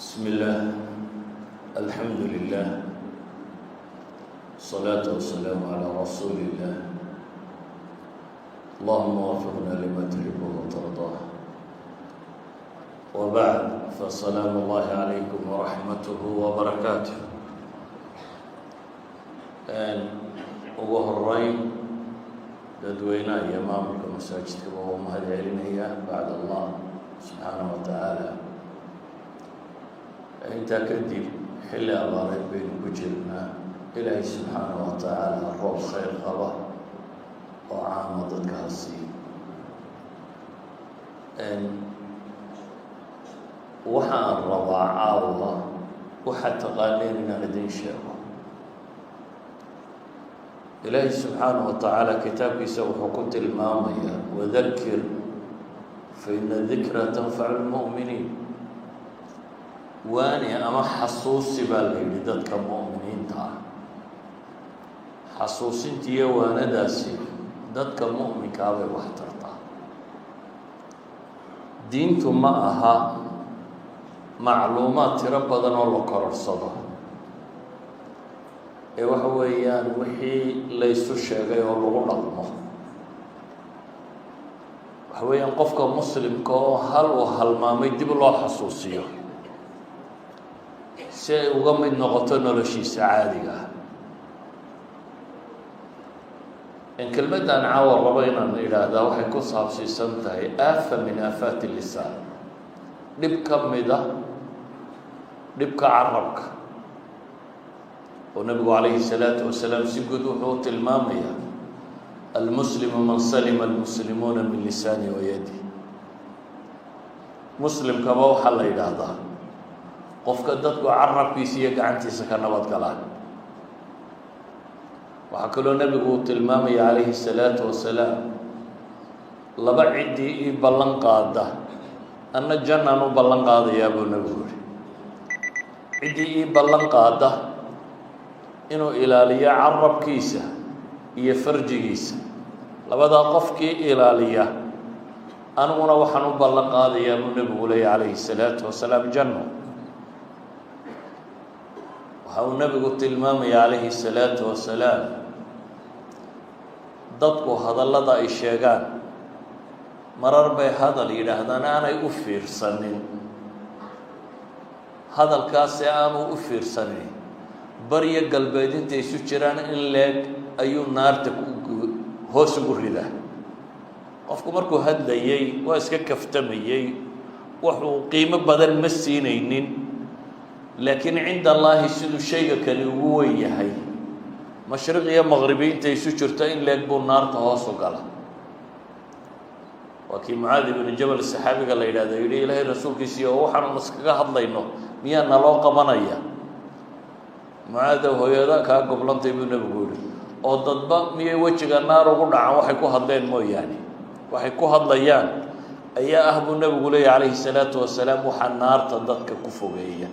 بسم الله، الحمد لله، الصلاة والسلام على رسول الله. اللهم وفقنا لما تحبه وترضاه. وبعد، فسلام الله عليكم ورحمته وبركاته. Ugu horeyn, dadweynaha iyo maamulka masaajidkaba waa mahad celinaya bacd Allah subxaanaه wa tacaala. Intaa kadib, xilli abaareed baynu ku jirnaa. Ilaahay subxaanaه wa tacaala roob khayr qaba oo caama dadka ha siiyo. Waxaan rabaa caawa waxaad taqaaneen inaan idin sheego. Ilaahay subxaanaه wa tacaala kitaabkiisa wuxuu ku tilmaamayaa: "وذكر فإن الذكرى تنفع المؤمنين." Waani ama xasuusi baa la yidhi dadka mu'miniinta ah. Xasuusintiiyo waanadaasi dadka mu'minkaa bay wax tartaa. Diintu ma aha macluumaad tiro badan oo la kororsado, ee waxa weeyaan wixii laysu sheegay oo lagu dhaqmo. Waxa weeyaan qofka muslimka oo hal uu halmaamay dib loo xasuusiyo si ay uga mid noqoto noloshiisa caadiga ah. Kelmaddan caawa rabo inaan idhaahdaa waxay ku saabsiisan tahay آفة من آفات اللسان, dhib ka mida dhibka carabka, oo nabigu calayhi الsalaatu wasalaam si guud wuxuu u tilmaamayaa: "المسلم من سلم المسلمون من لسانه ويده." Muslimkaba waxaa la yidhaahdaa qofka dadku carabkiisa iyo gacantiisa ka nabad galaan. Waxaa kaloo nebigu uu tilmaamaya calayhi الsalaatu wasalaam: "Laba ciddii ii ballan qaada, anna jannaan u ballan qaadayaa," buu nebigu yihi. Ciddii ii ballan qaada inuu ilaaliyo carabkiisa iyo farjigiisa, labadaa qofkii ilaaliya, aniguna waxaan u ballan qaadayaa, buu nebigu leeyay calayhi الsalaatu wasalaam, janno. Waxa uu nebigu tilmaamaya calayhi الsalaatu wasalaam dadku hadallada ay sheegaan marar bay hadal yidhaahdaan aanay u fiirsanin. Hadalkaasi aanu u fiirsanin, baryo galbeed intay isu jiraan in leeg ayuu naarta hoos ugu ridaa. Qofku markuu hadlayey waa iska kaftamayey, wuxuu qiimo badan ma siinaynin, laakiin cinda Allaahi siduu shayga kani ugu weyn yahay, mashriq iyo maqribi intay isu jirto in leeg buu naarta hoos u gala. Waa kii Mucaadi ibnu Jabal, saxaabiga la yidhahdo, yidhi: "Ilaahay rasuulkiisii, oo waxaanu iskaga hadlayno miyaa naloo qabanaya?" "Mucaadow, hooyada kaa goblantay," buu nebigu yihi, "oo dadba miyay wejiga naar ugu dhacaan waxay ku hadleen mooyaane? Waxay ku hadlayaan ayaa ah," buu nebigu leeyahy calayhi salaatu wasalaam, waxaa naarta dadka ku fogeeya.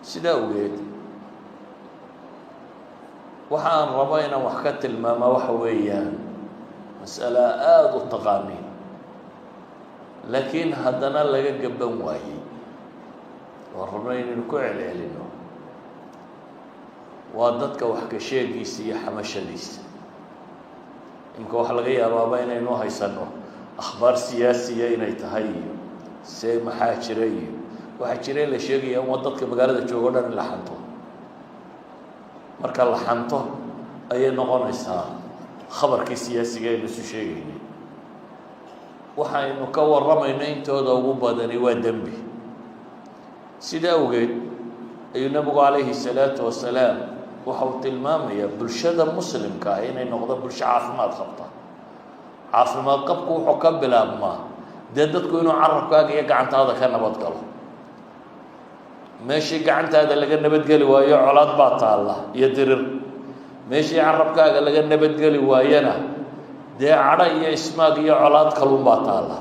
Sidaa awgeed, waxa aan rabo inaan wax ka tilmaamaa waxa weeyaan mas'ala aada u taqaaniin, laakiin haddana laga gaban waayey, oo rabno inaynu ku celcelino, waa dadka wax ka sheegiisa iyo xamashadiisa. Imka waxaa laga yaabaaba inaynu haysano akhbaar siyaasiya inay tahay iyo see maxaa jira iyo waxaa jira in la sheegaya in waa dadka magaalada joogo dhan in la xanto. Marka la xanto ayay noqonaysaa khabarkii siyaasiga aynu isu sheegaynay. Waxaynu ka warramayno intooda ugu badani waa dembi. Sida awgeed ayuu nebigu calayhi salaatu wasalaam waxa uu tilmaamayaa bulshada muslimka ah inay noqdo bulsho caafimaad qabta. Caafimaad qabku wuxuu ka bilaabmaa dee dadku inuu carabkaaga iyo gacantaada ka nabad galo. Meeshii gacantaada laga nabadgeli waayo, colaad baa taalla iyo dirir. Meeshii carabkaaga laga nabadgeli waayana, dee cadho iyo ismaag iyo colaad kalun baa taalla.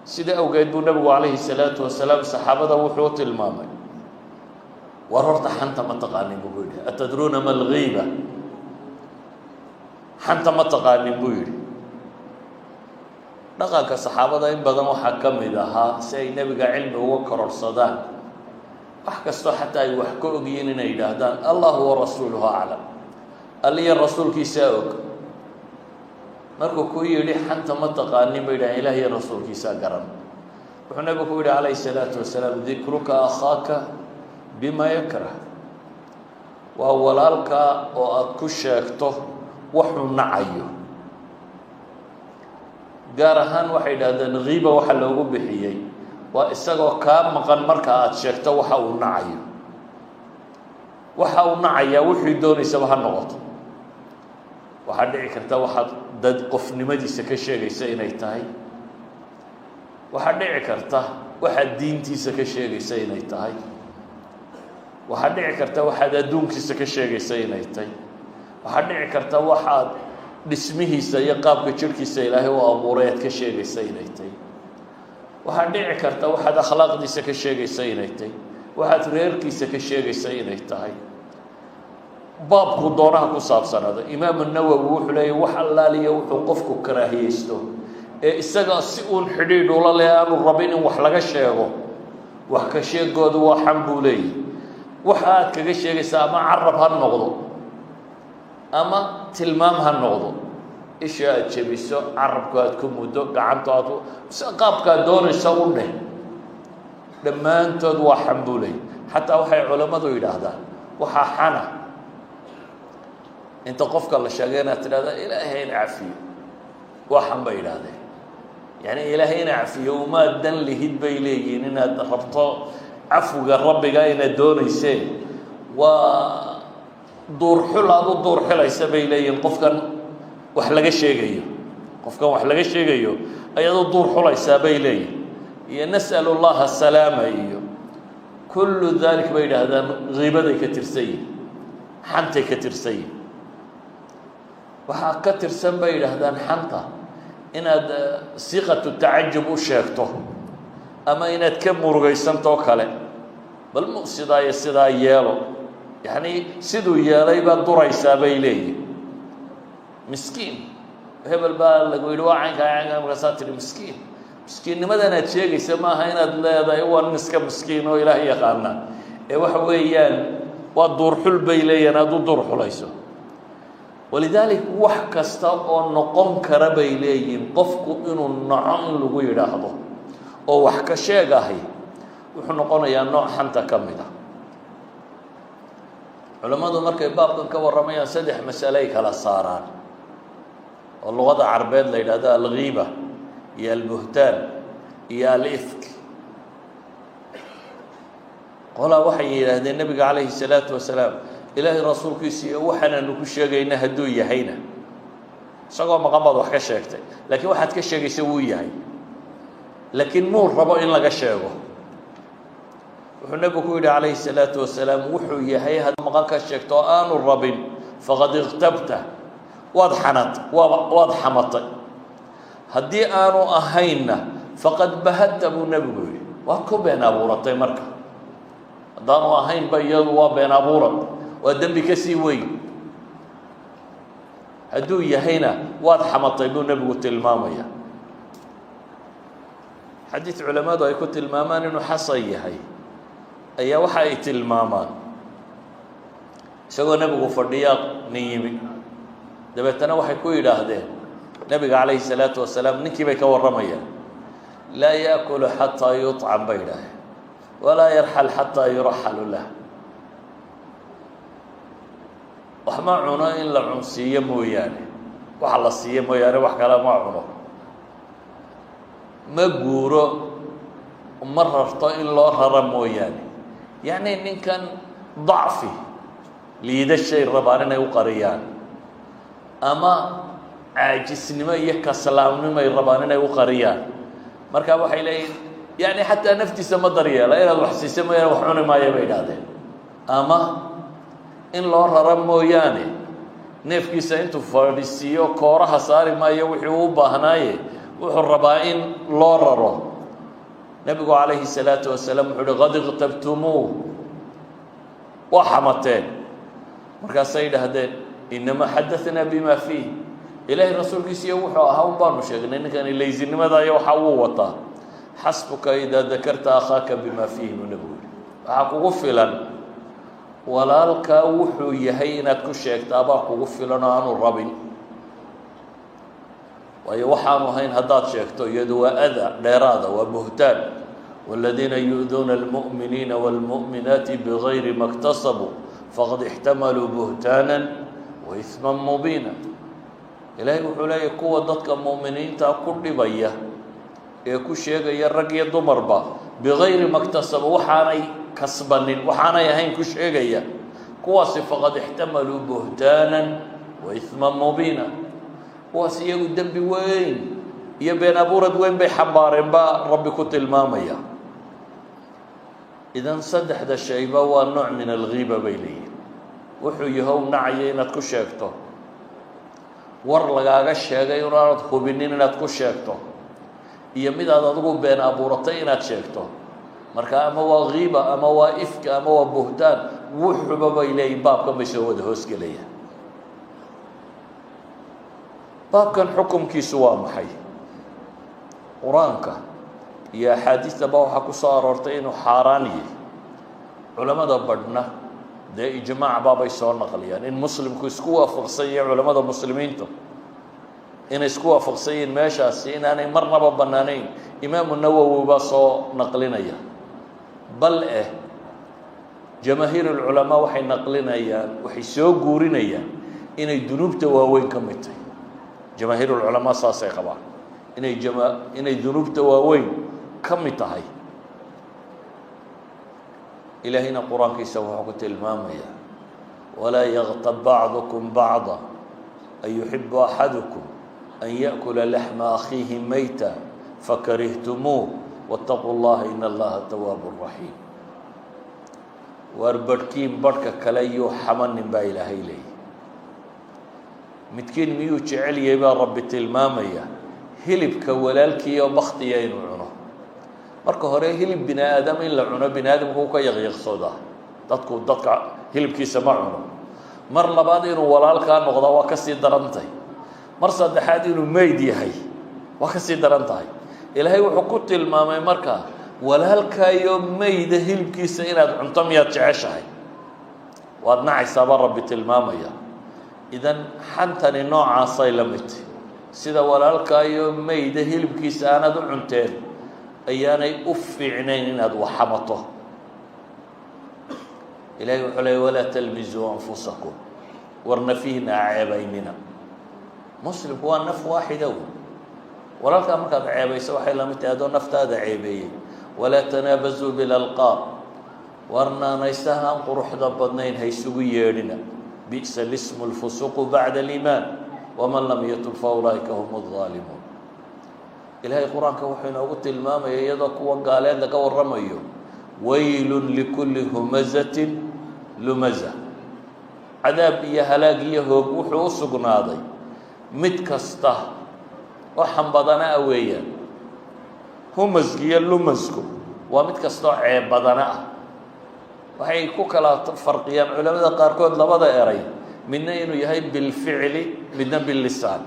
Sida awgeed buu nebigu calayhi salaatu wasalaam saxaabada wuxuu tilmaamay: "War horta xanta ma taqaanin?" buu ku yidhi. "أتدرون ما الغيبة?" Xanta ma taqaanin, buu yidhi. Dhaqanka saxaabada in badan waxaa ka mid ahaa, si ay nebiga cilmi uga kororsadaan, wax kastoo xataa ay wax ka ogyihiin inay yidhaahdaan "Allahu warasuuluhu aclam", Alliya rasuulkiisaa og. Markuu ku yidhi "Xanta ma taqaanin?" bay yidhahdeen, "Ilaah iyo rasuulkiisaa garan." Wuxuu nebigu ku yidhi calayhi salaatu wasalaam: "Dikruka akhaaka bima yakrah", waa walaalkaa oo aada ku sheegto waxuu nacayo. Gaar ahaan waxay yidhahdeen ghiiba waxa loogu bixiyey waa isagoo kaa maqan marka aada sheegto waxa uu nacayo. Waxa uu nacayaa wuxuu doonaysaba ha noqoto. Waxaa dhici karta waxaad dad qofnimadiisa ka sheegaysa inay tahay, waxaa dhici karta waxaad diintiisa ka sheegaysa inay tahay, waxaa dhici karta waxaad adduunkiisa ka sheegaysa inay tahay, waxaa dhici karta waxaad dhismihiisa iyo qaabka jirhkiisa Ilaahay u abuuray aad ka sheegaysa inay tahay, waxaa dhici karta waxaad akhlaaqdiisa ka sheegaysa inay tahay, waxaad reerkiisa ka sheegaysa inay tahay. Baabku doonaha ku saabsanaado. Imaamu Nawowi wuxuu leeyahy, wax allaaliya wuxuu qofku karaahiyeysto ee isaga si uun xidhiidh ula leh aanu rabin in wax laga sheego, wax ka sheegoodu waa xan, buu leeyahy. Waxa aad kaga sheegaysaa ama carab ha noqdo ama tilmaam ha noqdo, isha aad jebiso, carabku aad ku muddo, gacantu aad qaabkaad doonaysa u dheh, dhammaantood waa xan, buu leeyahy. Xataa waxay culammadu yidhaahdaan, waxaa xana inta qofka la sheegay inaad tidhahda "Ilaahay ina cafiyo", waa xan, bay yidhaahdeen. Yacni Ilaahay ina cafiyo umaad dan lihid, bay leeyihiin, inaad rabto cafwiga Rabbiga inaad doonayseen, waa duurxul aad u duurxilaysa, bay leeyihiin. Qofkan wax laga sheegayo, qofkan wax laga sheegayo ayaad u duur xulaysaa, bay leeyihin, iyo "Nas'al Allaha salaama" iyo kullu dalik, bay yidhaahdaan, ghiibaday ka tirsan yihin, xantay ka tirsan yihin. Waxaa ka tirsan, bay yidhaahdaan, xanta inaad siiqatu tacajub u sheegto ama inaad ka murugaysantoo kale, bal mu sidaa iyo sidaa yeelo, yacni siduu yeelay baad duraysaa, bay leeyihin. Miskiin hebel baa lagu yidhi, waa caynkaa caynkaa, markaasaa tihi "Miskiin". Miskiinnimadan aad sheegaysa maaha inaad leedahay waa nin iska miskiin oo Ilaah yaqaana, ee waxa weeyaan waa duurxul, bay leeyihin, aada u duurxulayso. Walidaalik wax kasta oo noqon kara, bay leeyihiin, qofku inuu naco in lagu yidhaahdo oo wax ka sheeg ahi wuxuu noqonayaa nooc xanta ka mid a. Culammadu markay baabkan ka warramayaan, saddex masale ay kala saaraan oo luqada Carbeed la yidhahdo alghiiba iyo albuhtaan iyo alifk. Qolaa waxay yidhaahdeen nebiga calayhi salaatu wasalaam, Ilaahay rasuulkiisa iyo waxaanaanu ku sheegayna hadduu yahayna, isagoo maqan baad wax ka sheegtay, laakiin waxaad ka sheegaysa wuu yahay, laakiin muu rabo in laga sheego. Wuxuu nebigu ku yidhi calayhi salaatu wasalaam, wuxuu yahay had maqan ka sheegto oo aanu rabin, faqad ikhtabta, waad xanat, waa waad xamatay. Haddii aanu ahaynna, faqad bahadta, buu nebigu yidhi, waad ku been abuuratay. Marka haddaanu ahaynba, iyadu waa been abuurad, waa dembi ka sii weyn. Hadduu yahayna, waad xamatay, buu nebigu tilmaamaya. Xadiid culamadu ay ku tilmaamaan inuu xasan yahay ayaa waxa ay tilmaamaan, isagoo nebigu fadhiyaa nin yimi. Dabeetana waxay ku yidhaahdeen nebiga calayhi salaatu wasalaam, ninkii bay ka warramayaan, "Laa yaakulu xataa yuطcam," bay yidhaaheen, "walaa yarxal xataa yuraxalu lah." Wax ma cuno in la cunsiiyo mooyaane, waxa la siiyo mooyaane wax kale ma cuno. Ma guuro, ma rarto in loo raro mooyaane. Yacni ninkan dacfi liidashay rabaan inay u qariyaan ama caajisnimo iyo kaslaamnimoay rabaan inay u qariyaan. Marka waxay leeyihin, yani xataa naftiisa ma daryeela, inaad wax siisa mooyaane wax cuni maayo, bay idhaahdeen, ama in loo raro mooyaane neefkiisa intuu fadhisiiyo kooraha saari maayo wixii uu baahnaaye, wuxuu rabaa in loo raro. Nebigu calayhi salaatu wasalaam wuxuu uhi: "Qad iqtabtumuuh", waa xamateen. Markaasay yidhaahdeen: "Inamaa xadahnaa bima fiih." Ilaahay rasuulkiisiiyo wuxuu ahaa un baanu sheegnay. Ninkani laysinimada iyo waxa wuu wataa. Xasbuka idaa dakarta akhaaka bima fiihi, buu nebigu yihi. Waxaa kugu filan walaalkaa wuxuu yahay inaad ku sheegtaabaa kugu filan oo aanu rabin, waayo waxaanu ahayn haddaad sheegto iyadu waa ada dheeraada, waa buhtaan. Wاladiina yu-duuna اlmu'miniina wاlmu'minaati bigayri ma اktasabuu faqad ixtamaluu buhtaana waisma mubiina. Ilaahay wuxuu leeyahy, kuwa dadka mu'miniinta ku dhibaya ee ku sheegaya rag iyo dumarba bigayri ma ktasabu, waxaanay kasbanin, waxaanay ahayn ku sheegaya, kuwaasi faqad ixtamaluu buhtaanan wa isman mubiina, kuwaas iyagu dembi weyn iyo been abuurad weyn bay xambaareen, baa Rabbi ku tilmaamaya. Idan saddexda shayba waa nooc min alghiiba bay leeyihin: wuxuu yahow nacaya inaad ku sheegto, war lagaaga sheegay inaanad hubinin inaad ku sheegto, iyo midaad adigu been abuuratay inaad sheegto. Marka ama waa ghiiba, ama waa ifka, ama waa buhtaan, wuxuba bay leeyihin baabkan bay soo wada hoosgelayaan. Baabkan xukumkiisu waa maxay? Qur-aanka iyo axaadiistaba waxaa ku soo aroortay inuu xaaraan yahay. Culamada badhna dee ijmaac baabay soo naqliyaan in muslimku isku waafaqsan yahay, culamada muslimiintu inay isku waafaqsan yihiin meeshaasi inaanay marnaba bannaanayn. Imaamu Nawowi baa soo naqlinaya, bal eh jamaahiir ulculamaa waxay naqlinayaan, waxay soo guurinayaan inay dunuubta waaweyn ka mid tahay. Jamaahiir ulculamaa saasay qabaan, inay dunuubta waaweyn ka mid tahay. Ilaahayna qur-aankiisa wuxuu ku tilmaamayaa: walaa yaktab bacdukum bacda, ayuxibu axadukum an yaأkula laxma akhiihi mayta fakarihtumuuh, wاtaquu اllaha, in allaha tawaabu raxiim. Waar barhkiin barhka kale yuu xamanin, baa Ilaahay leeyahy. Midkiin miyuu jecel yahay, baa Rabbi tilmaamaya, hilibka walaalkii oo baktiya inuu cuno? Marka hore hilib bini aadam in la cuno bini aadamku u ka yaqyaqsoodaa, dadku dadka hilibkiisa ma cuno. Mar labaad inuu walaalkaa noqdaa waa kasii daran tahay. Mar saddexaad inuu meyd yahay waa kasii daran tahay. Ilaahay wuxuu ku tilmaamay marka, walaalkaayo meyda hilibkiisa inaad cunto miyaad jeceshahay? Waad nacaysaa, baa Rabbi tilmaamaya. Idan xantani noocaasay la mid tahy. Sida walaalkaayo meyda hilibkiisa aanaad u cunteen ayaanay u fiicnayn inaad waxamato. Ilahay wuxuu leey: walaa talmizuu anfusakum, war nafihiina ha ceebaynina. Muslimku waa naf waaxida wey. Walaalkaa markaad ceebayso waxay la mid tahay adoo naftaada ceebeeyey. Walaa tanaabazuu bilalqaab, war naanaysahaan quruxda badnayn ha isugu yeedhina. Bi'sa lismu lfusuuqu bacda aliimaan, waman lam yatub fa ulaa'ika hum aldaalimuun. Ilaahay qur-aanka wuxuu inoogu tilmaamaya, iyadoo kuwa gaaleed laga warramayo: waylun likulli humazatin lumaza. Cadaab iyo halaag iyo hoog wuxuu u sugnaaday mid kasta oo xambadana ah weeyaan. Humasku iyo lumasku waa mid kastoo ceeb badana ah. Waxay ku kala farqiyaan culamada qaarkood labada eray, midna inuu yahay bilficli, midna billisaan,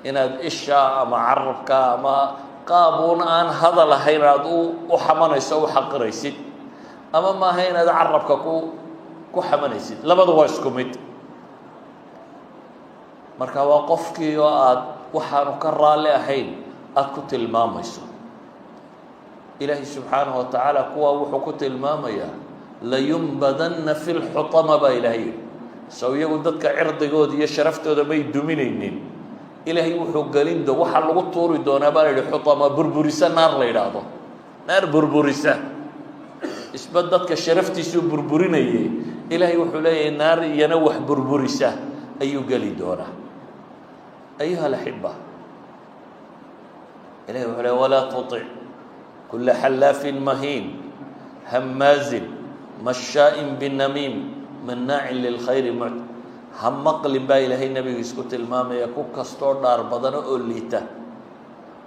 inaad isha ama carabka ama qaabuun aan hadal ahayn aad u xamanayso, u xaqiraysid, ama maaha inaad carabka ku xamanaysid. Labadu waa isku mid. Marka waa qofkii oo aad waxaanu ka raalli ahayn aada ku tilmaamayso. Ilaahay subxaanahu watacaala kuwa wuxuu ku tilmaamayaa: layunbadanna fi lxutama, baa Ilaahay yihi. Sow iyagu dadka cirdigooda iyo sharaftooda may duminaynin? Ilaahay wuxuu gelin do waxaa lagu tuuri doonaa, baa la yihi, xutama burburisa, naar la yidhaahdo, naar burburisa. Isba dadka sharaftiisuu burburinayay, Ilaahay wuxuu leeyahay naar iyana wax burburisa ayuu geli doonaa. Ayuha alaxiba, ilahay wuxuu leey: walaa tutic kula xallaafin mahiin, hammaazin mashaa'in binamiim, mannaacin lilkhayri muct. Ha maqlin, baa Ilaahay nebiga isku tilmaamaya, ku kastoo dhaar badano oo liita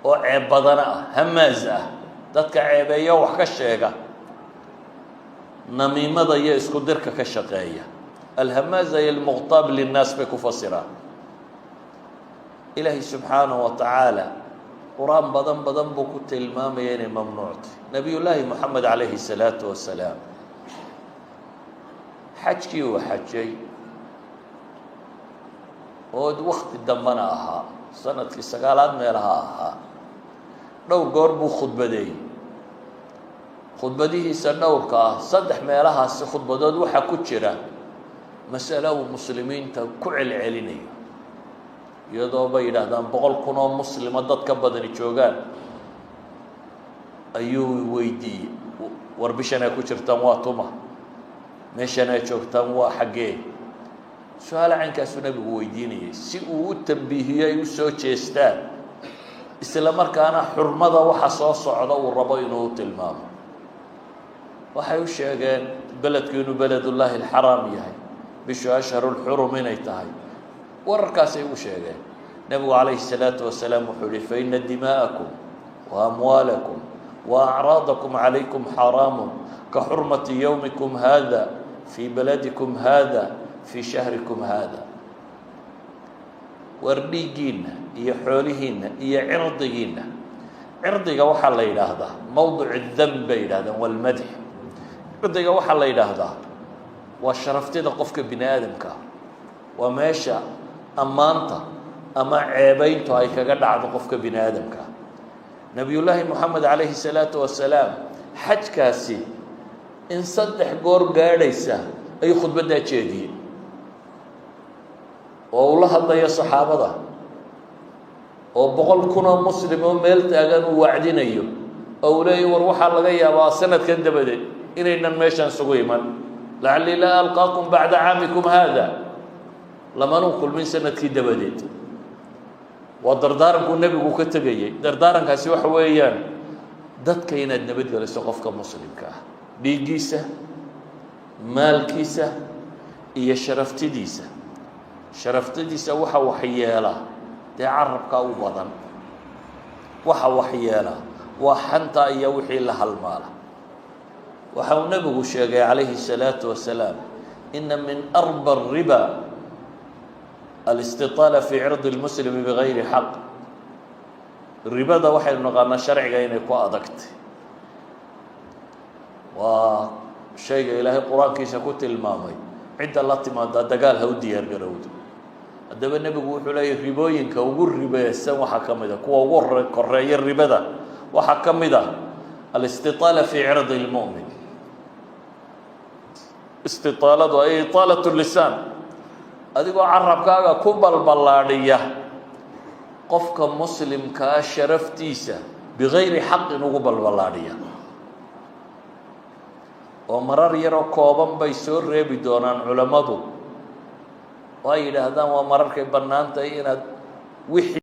oo ceeb badana ah, hamaaz ah, dadka ceebeeyo, wax ka sheega, namiimada iyo isku dirka ka shaqeeya. Alhamaaza iyo almuqtaab linnaas bay ku fasiraan. Ilaahay subxaanahu wa tacaala Qur-aan badan badan buu ku tilmaamaya inay mamnuuctay. Nabiyullaahi Moxamed calayhi salaatu wasalaam xajkii uu xajay oo wakti dambena ahaa, sanadkii 9aad meelaha ahaa, dhowr goor buu khudbadeeyey. Khudbadihiisa dhowrka ah, saddex meelahaasi khudbadood, waxaa ku jira masalo uu muslimiinta ku celcelinayo, iyadoo bay yidhaahdaan 100,000 oo muslima dad ka badani joogaan. Ayuu weydiiyey: "War, bishan ay ku jirtaan waa tuma? Meeshan ay joogtaan waa xaggee?" Su-aala caynkaasuu nabigu weydiinayay si uu u tambiihiyo, ay u soo jeestaan, isla markaana xurmada waxa soo socda uu rabo inuu u tilmaamo. Waxay u sheegeen beledku inuu beledullaahi alxaraam yahay, bishu ashharu lxurum inay tahay. Wararkaasay u sheegeen. Nebigu calayhi salaatu wasalaam wuxuu yihi: "Faina dimaa'akum wa amwaalakum wa acraadakum calaykum xaraamun ka xurmati yowmikum hada fii baladikum hada fii shahrikum hada." War, dhiiggiinna iyo xoolihiinna iyo cirdigiinna. Cirdiga waxaa la yidhaahdaa mowdic dam bay yidhahdaan walmadx. Cirdiga waxaa la yidhaahdaa waa sharaftida qofka bini aadamka, waa meesha ammaanta ama ceebeyntu ay kaga dhacdo qofka bini aadamka. Nabiyullaahi Moxamed calayhi salaatu wasalaam xajkaasi in 3 goor gaadhaysa ayuu khudbaddaa jeediyey, oo uu la hadlayo saxaabada, oo 100,000 oo muslim oo meel taagan uu wacdinayo, oo uu leeyahy: "War, waxaa laga yaabaa sanadkan dabadeed inaynan meeshan isugu iman. Lacallii laa alqaakum bacda caamikum haada." Lamanuu kulmin sanadkii dabadeed. Waa dardaarankuu nebigu ka tegayey. Dardaarankaasi waxa weeyaan dadka inaad nabadgeliso, qofka muslimka ah dhiiggiisa, maalkiisa iyo sharaftidiisa. Sharaftadiisa waxa waxyeela dee carabkaa u badan, waxa waxyeela waa xanta iyo wixii la halmaala. Waxa uu nebigu sheegay calayhi الsalaatu wasalaam: ina min arba الriba alistiطaala fi cirdi اlmuslimi bigayri xaq. Ribada waxaynu naqaanaa sharciga inay ku adagtay, waa shayga Ilaahay Qur-aankiisa ku tilmaamay cidda la timaadaa dagaal ha u diyaar garowdo. Haddaba nebigu wuxuu leeyahy ribooyinka ugu ribeesan waxaa ka mid a, kuwa ugu koreeya ribada waxaa ka mid a alistiطaala fi cirdi اlmu'min. Istiaaladu ay itaalat lisaan, adigoo carabkaaga ku balballaadhiya qofka muslimkaa sharaftiisa bigayri xaqin ugu balballaadhiya. Oo marar yaroo kooban bay soo reebi doonaan culammadu, oo ay yidhaahdaan waa mararkay bannaan tahay inaad wixii